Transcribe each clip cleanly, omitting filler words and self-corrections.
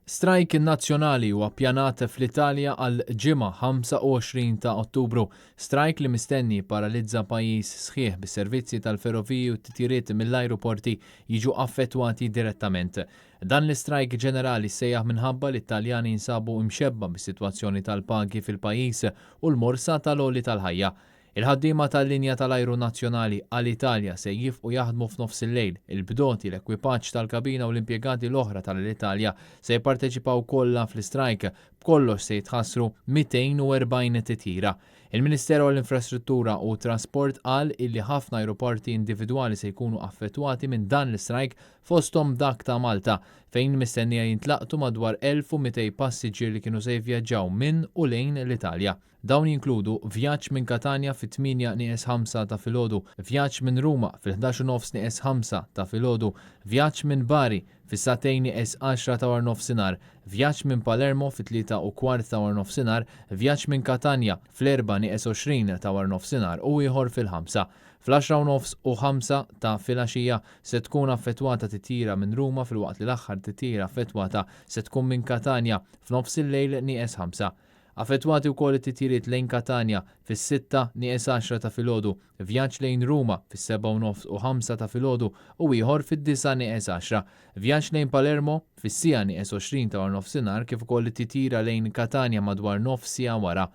Strajk nazzjonali huwa ppjanat fl-Italja għal Ġimgħa 25 ta' Ottubru. Strajk li mistenni jipparalizza pajjiż sħiħ bis-servizzi tal-ferroviji u t-titjiriet mill-ajruporti jiġu affettwati direttament. Dan l-istrajk ġenerali ssejjaħ minħabba li t-Taljani jinsabu imxebba bis-sitwazzjoni tal-pagi fil-pajjiż u l-morsa tal-għoli tal-ħajja. Il-ħaddiema tal-linja tal-ajru nazzjonali Alitalia se jifqu jaħdmu f'nofsillejl. Il-bdoti, l-ekwipaġġ tal-kabina u l-impjegati l-oħra tal-Alitalia se jipparteċipaw kollha fl-istrajk. B'kollox se jitħassru 240 titjira. Il-Ministeru għall-Infrastruttura u t-Trasport qal illi ħafna ajruporti individwali se jkunu affettwati minn dan l-istrajk fosthom dak ta' Malta, fejn mistennija jintlaqtu madwar 1,200 passiġġier li kienu se jivvjaġġaw minn u lejn l-Italja. Dawn jinkludu vjaġġ minn Katanja fit-tmienja nieqes ħamsa ta' filgħodu, vjaġġ minn Ruma fil-ħdax u nofs nieqes ħamsa ta' filgħodu, vjaġġ minn Bari fis-sagħtejn nieqes għaxra ta' waranofsinhar, vjaġġ minn Palermo fit-tlieta u kwart ta' waranofsinhar, vjaġġ minn Katanja fl-erbgħa nieqes 20 ta' waranofsinhar u ieħor fil-ħamsa. Fl-għaxra u nofs u ħamsa ta' filgħaxija se tkun affettwata titjira minn Ruma filwaqt li l-aħħar titjira affettwata se tkun minn Katanja f'nofs il-lejl nieqes ħamsa. Affettwati wkoll it-titjiriet lejn Katanja fis-sitta nieqes għaxra ta' filgħodu, vjaġġ lejn Ruma fis-sebgħa u nofs u ħamsa ta' filgħodu u ieħor fid-disgħa nieqes għaxra. Vjaġġ lejn Palermo fis-siegħa nieqes 20 ta' waranofsinhar kif ukoll it-titjira lejn Katanja madwar nofs siegħa wara.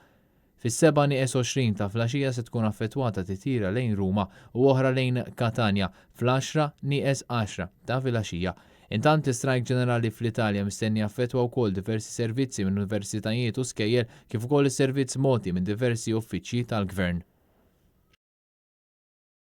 Fis-sebgħa nieqes 20 ta' flaxija se tkun affettwata titjira lejn Ruma u oħra lejn Katanja fl-għaxra nieqes għaxra ta' filgħaxija. Intant l-istrajk ġenerali fl-Italja mistenni jaffettwa wkoll diversi servizzi minn universitajiet u skejjel kif ukoll is-servizz mogħti minn diversi uffiċċji tal-Gvern.